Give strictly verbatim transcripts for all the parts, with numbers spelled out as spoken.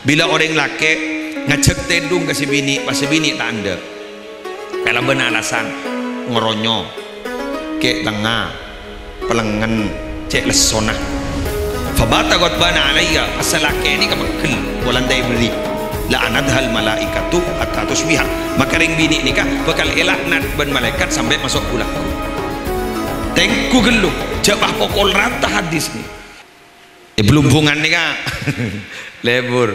Bilâ orèng lakè' ngajhâk tèdung ka sè binè', pas sè binè' ta' endâ'. Kalabân alasan ngaronyok, kè' tengnga, pelengngen, cè' lessona. Fabata ghadbana alayya, pas sè lakè' nèka peggel, polana ta' èberri'. La'anathal malaikatu hatta tusbiha. Maka rèng binè' nèka bhâkal èlaknat bân malaèkat sampè' maso' ghu-lagghu. Tèngghu ghâllu, jhâ' pas pokol rata hadis nè. È Blumbungan nèka lebur.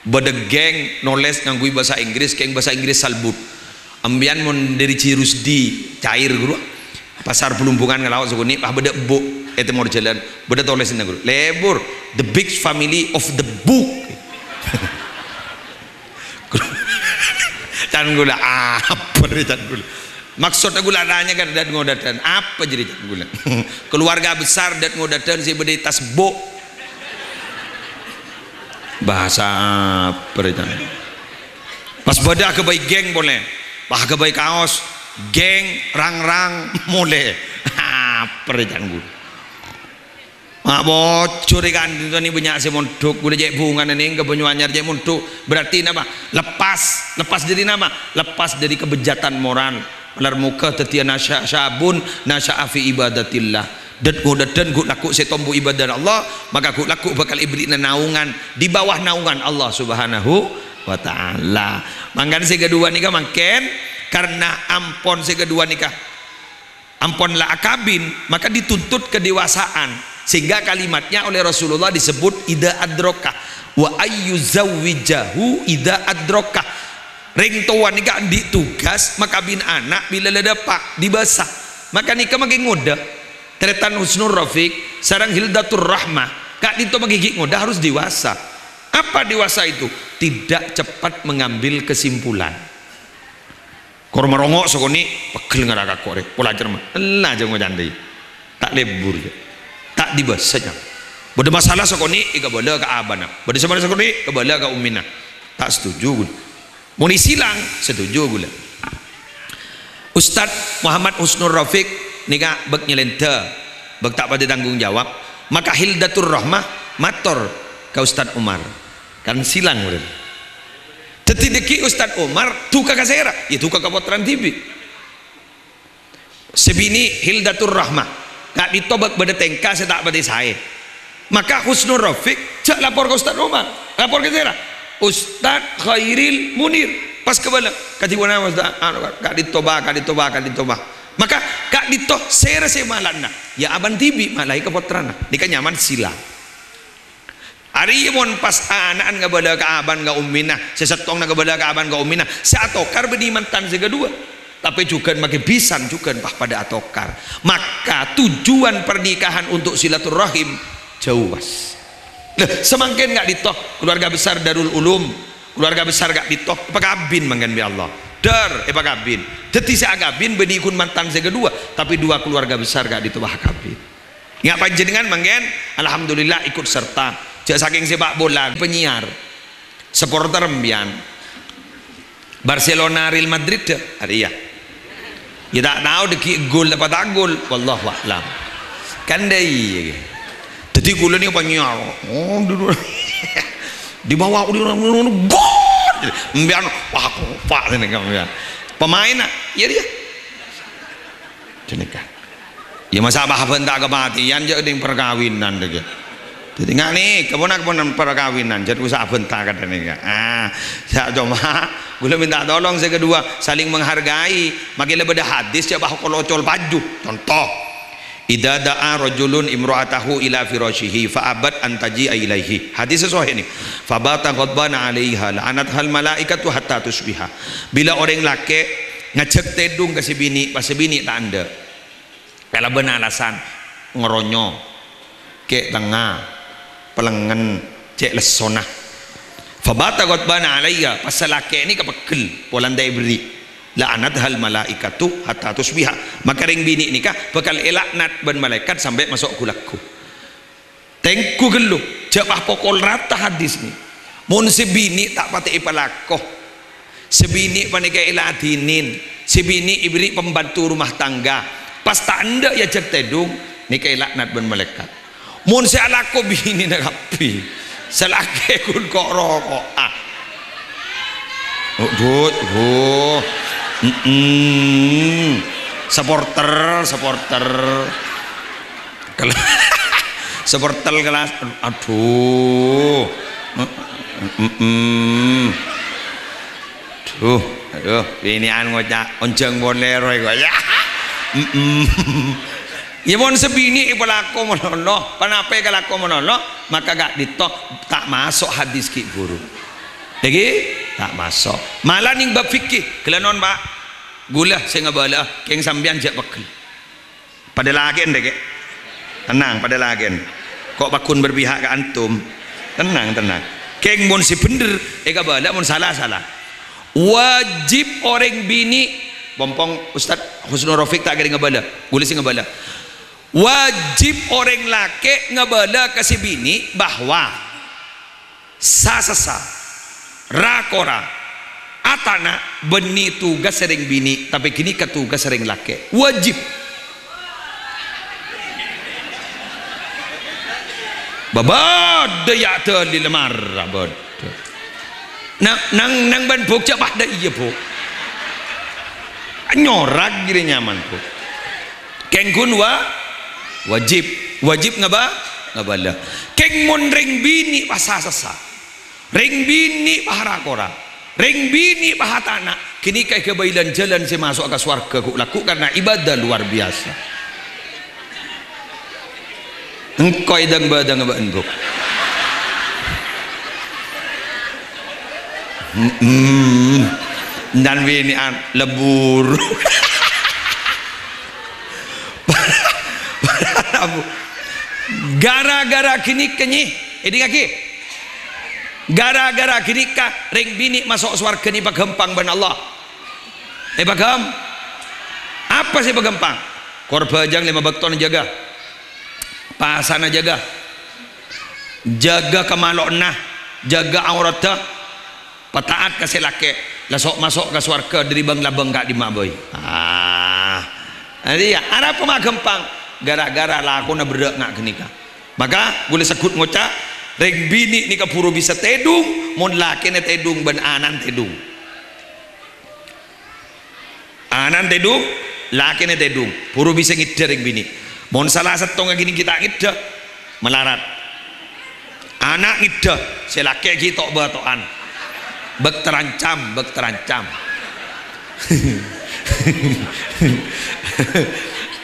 Bâdâ geng nolès ngangghuy bhâsa Inggris, geng bhâsa Inggris salbut. Empèyan mon dâri Jirusdi, cair ghuru. Pasar Blumbungan ngalaok sakonè', pas bâdâ bu' è tèmor jhâlân, bâdâ tolèsanna ghuru. Lebur, "The big family of the book." Can ghulâ, apa rè can ghulâ? Maksodda ghulâ tanya ka dâ'-ngodâdân, apa jârèya can ghulâ? Keluarga besar dâ'-ngodâdân sè bâdâ è attas bu'. Bhâsa apa rè can? Pas bâdâ aghâbây geng polè. Pas aghâbây kaos, geng rang-rang molè. Apa rè can ghulâ? Ma' bocor è ka'dinto nè bânnya' sè mondhuk, ghulâ cè' bhungana nèng ka Banyuanyar cè' mondhuk. Berarti napa? Lepas. Lepas dâri napa? Lepas dâri kabhâjâtan moral. Malar moghâ dhâddhiyâ nasya-, syabun nasya'a fi ibadatillah. Dâ'-ngodâdân ghu-lagghu sè tombu ibâdâna Allah, maka ghu-lagghu bhâkal èberri'na naongan, di bawah naongan Allah Subhanahu wa Ta'ala. Mangkana sè kaduwâ nèka mangkèn, karena ampon sè kaduwâ nèka ampon la akabin, maka dituntut kedewasaan. Sehingga kalimatnya oleh Rasulullah disebut "idza adroka", "wa ayyuzawwijahu idza adroka". Rèng towa nèka andi' tugas makabin ana' bilâ la dâpa', dibâsa. Maka nèka maghi ngodâ. Tarètan Husnul Rafiq sareng Hildatur Rahmah, ka'dinto maghi ghi' ngodâ harus dewasa. Apa dewasa itu? Tidak cepat mengambil kesimpulan. Kor marongo' sakonè', peggel ngara kakko' rè. Pola cermat. Ella jhâ' ngocandhi. Ta' lebur, jhâ'. Ta' dibâsa, jhâ'. Bâdâ masalah sakonè', èkabâlâ ka abâna. Bâdâ masalah sakonè', èkabâlâ ka ummina. Ta' setuju ghulâ. Mon èsilang, setuju ghulâ. Ustadz Muhammad Husnul Rafiq nèka bâk nyèlèndâ, bâk ta' patè tanggung jawab. Maka Hildatur Rahmah mator ka Ustadz Umar. Kan silang, bhender. Dhâddhi dhâggi' Ustadz Omar duka ka sèra? Ya duka ka pottrana dhibi'. Sè binè' Hildatur Rahmah, ka'dinto bâ-, bâdâ tèngka sè ta' patè saè. Maka Husnul Rafiq jhâ' lapor ka Ustadz Omar. Lapor ka sèra? Ustadz Khairil Munir. Pas kabâlâ, "Kadhi ponapa, Ustadz? Anu, ka'dinto bâ, ka'dinto bâ, ka'dinto bâ." Maka ka'dinto sèra sè mala'ana? Ya abâna dhibi' malaè ka pottrana. Nèka nyamana silang. Arèya mon pas ana'na ngabâlâ ka abâna ka ummina, sè sèttongnga ngabâlâ ka abâna ka ummina, sè atokar bânnè mantan sè kaduwâ. Tapè jhughân maghi bhisan jhughân pas padâ atokar. Maka tujuan pernikahan untuk silaturrahim jhâu, Mas. Lah, samangkèn ka'dinto, keluarga besar Darul Ulum, keluarga besar ka'dinto, èpakabin mangkèn bi' Allah. Dar, èpakabin. Dhâddhi sè akabin bânnè ghun mantan sè kaduwâ, tapè duwâ keluarga besar ka'dinto pas akabin. Nga' panjhennengngan mangkèn, alhamdulillah, ikut serta. Jhâ' sakèng sepak bola, penyiar. Supporter empèyan. Barcelona, Real Madrid, dâ'? Arèya. Ya, ta' tao dhâggi' gol apa ta' gol, wallahu a'lam. Kan dâ' iyâ, ghi. Dhâddhi ghulâ nèka penyiar. Oh, dulu. Di bawah udah gol. Empèyan, wah, kompak nèka empèyan. Pemainna, ya dia. Ghânèka. Ya, masa' bâ' abânta kapatèyan, jhâ' ning parkabinan, dhâggi'. Dhâddhi, nga' nèka, pon-, pon parkabinan, jhâ' usa' abânta kadhâng nèka. Ah, ya, coma, ghulâ minta tolong sè kaduwâ, saling menghargai. Makè la bâdâ hadis, jhâ' bâ' kol-ocol paju. Conto, "Idza da'a rajulun imra'atahu ila firasyihi fa abat an taji'a ilaihi." Hadis sahih nèka. "Fabata ghadbana 'alaiha, la'anathal malaikatu hatta tusbiha." Bilâ orèng lakè' ngajhâk tèdung ka sè binè', pas sè binè' ta' endâ'. Kalabân alasan ngaronyok, kè' tengnga, pelengngen, cè' lessona. "Fabata ghadbana 'alayya," pas sè lakè' nèka peggel, polana ta' èberri'. "La'anathal malaikatu hatta tusbiha." Maka rèng binè' nèka bhâkal èlaknat bân malaèkat sampè' maso' ghu-lagghu. Tèngghu ghâllu, jhâ' pas pokol rata hadis nè. Mon sè binè' ta' patè èpalako, sè binè' panèka èladhinin, sè binè' èberri' pembantu rumah tangga, pas ta' endâ' èajhâk tèdung, nèka èlaknat bân malaèkat. Mon sè alako binèna kabbhi, Sè lakè' ghun ko'-roko'an. Oh, dut, oh. Mm-mm. Supporter, supporter. Kel-, supporter kelas, aduh. Mm-mm. Duh, aduh, binè'an ngoca', "Onjhâng polè rowa kok, ya." Mm-mm. Ya, mon sè binè' èpalako manono, ponapa èkalako manono, maka ka'dinto ta' maso' hadis ghi' bhuru. Ènggi? Ta' maso'. Malah neng bab fikih, ghellâ' non, Pak. Ghulâ sè ngabâlâ, kèng sampèyan jhâ' pegghel. Padâ lakè'en, dâ', Kè. Tenang, padâ lakè'en. Kok pagghun berpihak ka antum? Tenang, tenang. Kèng mon sè bhendher, èkabâlâ, mon sala, sala. Wajib orèng binè', pompong Ustaz Husnul Rafiq ta' kèra ngabâlâ, ghulâ sè ngabâlâ. Wajib orèng lakè' ngabâlâ ka sè binè' bahwa sa-sassa, ra-kora, atana', bânnè tugas orèng binè', tapè ghânèka tugas orèng lakè'. Wajib. Bâbâdâ ya' dalil marra bâdâ. Nang, nang, nang bân bhuk jhâ' padâ iyâ, Bu. Nyorak ghi' rè nyaman, Bu. Kèng ghun wa-, wajib. Wajib ngabâ-, ngabâlâ. Kèng mon rèng binè' pas sa-sassa. Rèng binè' pas ra-kora. Rèng binè' pas atana'. Ghânèka èghâbây lan-jhâlân sè maso'a ka sowarghâ ghu'-lagghu' karna ibadah luar biasa. Engko' èdâng-bâdâng bâ'en, Bu. Mm-mm. Ḍân binè'an lebur. Gara-gara ghânèka, nyè. Èdingngaghi. Gara-gara ghânèka, rèng binè' maso' sowarghâ nè èpaghâmpang bân Allah. Èpaghâm-, apa sè èpaghâmpang? Kor bhâjâng lèma bâktona jâgâ. Pasana jâgâ. Jâgâ kamalo'na, jâgâ aoratta. Pata'at ka sè lakè', la so'-maso' ka sowarghâ ḍâri bâng-labâng ka'ḍimma bhâi. Ah. Arèya, arapa ma' ghâmpang? Gara-gara lakona berrâ' nga' ghânèka. Maka, ghulâ segghut ngoca', rèng binè' nèka bhuru bisa tèḍung, mon lakèna tèḍung bân ana'na tèḍung. Ana'na tèḍung, lakèna tèḍung, bhuru bisa ngèḍḍhâ rèng binè'. Mon sala sèttongnga ghânèka ta' ngèḍḍhâ, malarat. Ana' ngèḍḍhâ, sè lakè' ghi' to'-bâto'an. Bâk terancam, bâk terancam.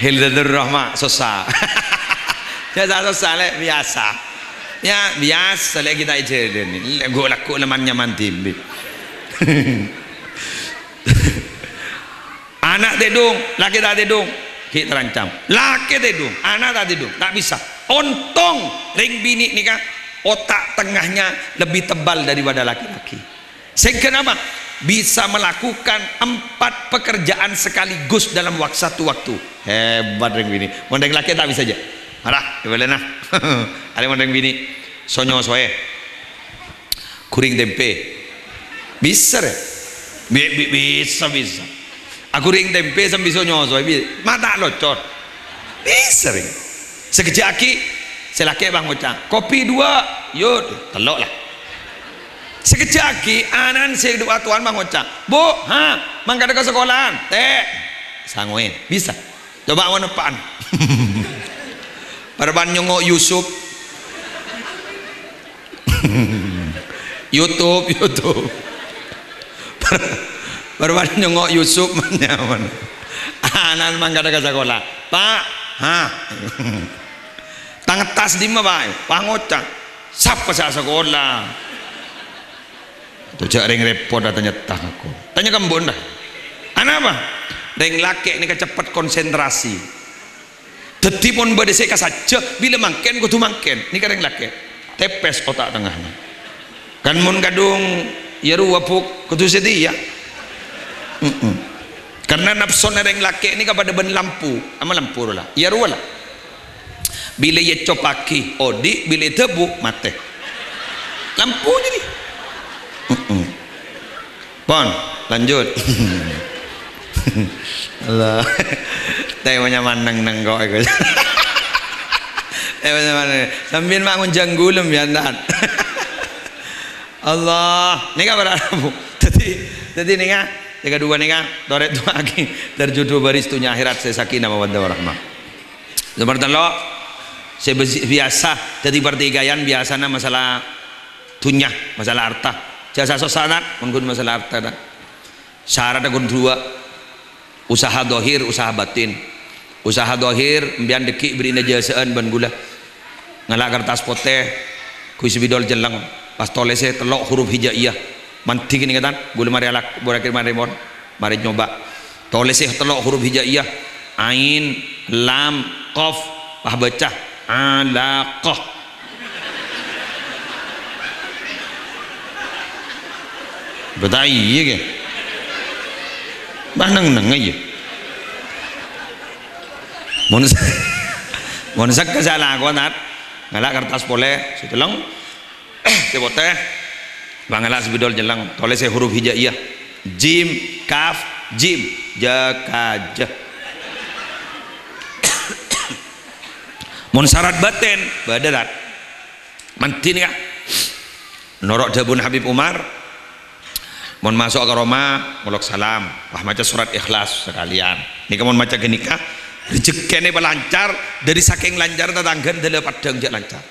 Hildatur Rahma, sossa. Biasa sossa, Lè', biasa. Ya, biasa, Lè', kita aja ini. Lè', ghu'-lagghu' lè man-nyaman dhibi'. Ana' tèḍung, lakè ta' tèḍung, ghi' terancam. Lakè tèḍung, ana' ta' tèḍung, ta' bisa. Ontong rèng binè' nèka otak tengahnya lebih tebal daripada laki-laki. Sehingga apa? Bisa melakukan empat pekerjaan sekaligus dalam wak-, satu waktu. Hebat rèng binè'. Mon rèng lakè ta' bisa jâ. Marah, coba lèna. Arè mon rèng binè'. So-nyosoè. Ghuring tèmpè. Bisa, rè? Bi-, bi-, bisa, bisa. Aghuring tèmpè sambi so-nyosoè, bi-, ma' ta' locot. Bisa, rè. Sakejjhâ' aghi', sè lakè' bân ngoca', "Kopi dua." "Yo, tello' la." Sakejjhâ' aghi', ana'na sè du-, atowan bân ngoca', "Bu, ha, mangkada ka sakolaan." "Tè'." Sangoè. Bisa. Coba mon eppa'an. Parappa'an nyongngo' Yusuf. YouTube, YouTube. Parappa'an nyongngo' Yusuf, nyaman. Ana'na mangkada ka sakola. "Pa', ha." "Tang tas ḍimma, Pa'?" "Pas ngoca'." "Sapa sè asakola?" Tojjhâ' rèng rèpot, atanya tang aku. Tanya ka embu'na. Anapa? Rèng lakè' nèka ceppet konsentrasi. Dhâddhi, mon bâḍâ sè èkasajjhâ, bilâ mangkèn kodhu mangkèn. Nèka rèng lakè'. Tèpès otak tengahna. Kan mon kaḍhung, iyâ rowa, Bu', kodhu satèya. Mm-mm. Karna napsona rèng lakè' nèka paḍâ bân lampu. Ama lampu rowa la. Iyâ rowa la. Bilâ ècopaghi, oḍi', bilâ èdhâbu, matè. Lampu jadi. Mm-mm. Pon, lanjut. Allah. Tèmanya maneng neng kok iku. Tèmanya maneng. Sampèyan ma' ngonjhâng ghulem ya, Tan. Allah, nèka para rabu. Dhâddhi, dhâddhi nèka, sè kaduwâ nèka, torè du'aaghi terjudhu bâris dhunnya akhèrat sè sakinah mawaddah warahmah. Nomor tello', sè besi-, biyasa dhâddhi partikaian biyasana masalah dhunnya, masalah arta. Jhâ' sa-sossa, Tan, mon ghun masalah arta, Tan. Saradhdhâ ghun duwâ'. Usaha dhahir, usaha batin. Usaha dhahir, empèyan dhâggi' bherri'na jhâsa'an bân ghulâ. Ngala' kertas potè, ghuy spidol celleng, pas tolèsè tello' huruf hijaiyah. Mandhi kènè' ngètan, ghulâ marè alak-, borake marè mon, marè nyoba. Tolèsè tello' huruf hijaiyah, ain, lam, qaf, pas bâca, alaqah. Bâta iyâ, ghi. Bâ neng-neng iyâ. Mon sa-, mon sakka' sè alako, Tan, ngala' kertas polè, sè celleng, sè potè, pas ngala' spidol celleng, tolèsè huruf hijaiyah. Jim, kaf, jim, ja, ka, ja. Mon sarat batin, bâdâ, Tan. Mandhi nèka. Noro' dhâbuna Habib Umar, mon maso' ka roma, ngolok salam, pas maca surat Ikhlas sakalèyan. Nèka mon maca ghânèka, rejhekkèna palancar, dhâri sakèng lancar tatangghâna dâlâ paddhâng jhâ' lancar.